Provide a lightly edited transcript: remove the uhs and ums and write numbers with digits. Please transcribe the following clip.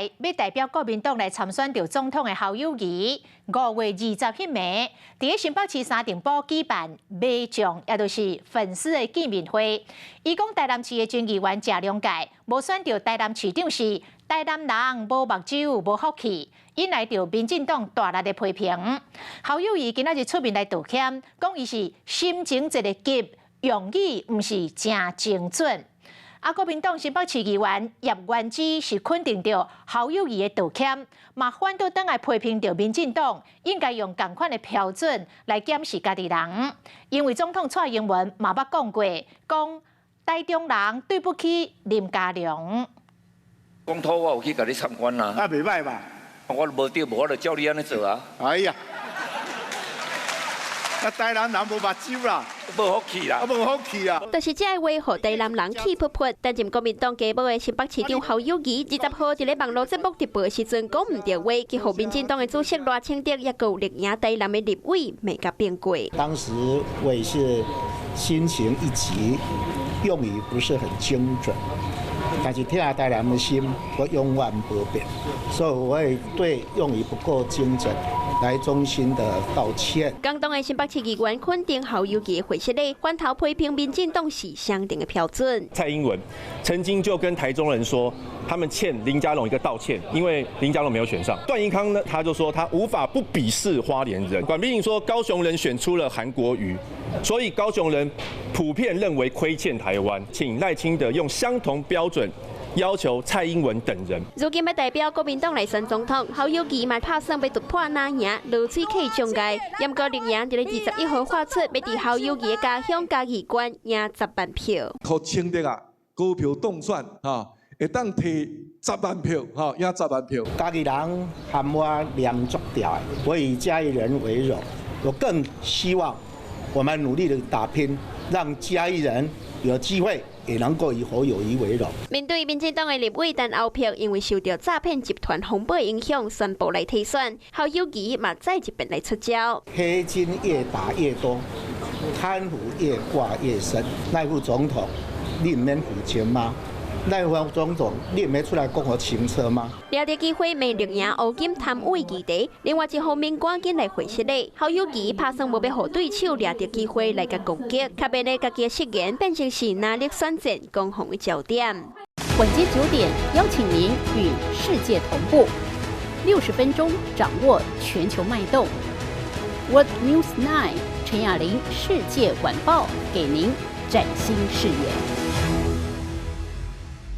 來欲代表國民黨來參選著總統的侯友宜，5月20彼暝，佇新北市三重埔舉辦迷將，也就是粉絲的見面會。伊講台南市的前議員謝龍介無選著台南市長是台南人無目睭無福氣，引來著民進黨大力的批評。侯友宜今仔日出面來道歉，講伊是心情一个急，用語毋是誠精準。啊，國民黨新北市議員葉元之是肯定著侯友宜的道歉，嘛反倒轉來批評著民進黨應該用仝款的標準來檢視家己人，因為總統蔡英文嘛捌講過，講台中人對不起林佳龍。講妥我有去共你參觀啦。啊，袂䆀吧？我無對，無我就照你按呢做啊。哎呀，啊，台南人無目睭啦，無福氣啦，啊，無福氣啊！就是這个話，予台南人氣噗噗。擔任國民黨加某的新北市長侯友宜，20號佇咧網路節目直播的時陣講毋對話，去予民進黨的主席賴清德，抑閣有力贏台南的立委罵共變過。當時我也是心情一急，用語不是很精準，但是疼台南的心，我永遠不變，所以我會對用語不夠精準來衷心的道歉。港黨的新北市議員肯定侯友宜的回釋咧，反頭批評民進黨是相定的標準。蔡英文曾經就跟台中人說，他們欠林佳龍一個道歉，因為林佳龍沒有選上。段宜康呢，他就說他無法不鄙視花蓮人。管碧玲說高雄人選出了韓國瑜，所以高雄人普遍認為虧欠台灣，請賴清德用相同標準要求蔡英文等人。如今欲代表國民黨來選總統，侯友宜嘛拍算欲突破哪贏濁水溪障礙，毋過綠營佇咧21號發出，欲佇侯友宜的家鄉嘉義縣贏10萬票。予清德啊，高票當選，哈，會當提十萬票，哈，贏十萬票。嘉義人和我念足牢的，我以嘉義人為榮，我更希望我們努力的打拼，讓嘉義人有機會也能夠以侯友宜為榮。面對民進黨的立委陳歐珀，因為受到詐騙集團風波影響，宣布來退選。侯友宜嘛再一遍來出招。黑金越打越多，貪腐越掛越深。賴副總統，你毋免負責嗎？賴副總統，你毋免出來講予清楚嗎？掠著機會罵綠營烏金貪污議題，另外一方面趕緊來回釋咧。侯友宜拍算無欲予對手掠著機會來共攻擊，較免咧家己的失言變成是藍綠選戰攻防的焦點。晚間9點，邀請您與世界同步，60分鐘掌握全球脈動。World News 9 陳雅玲世界晚報，給您嶄新視野。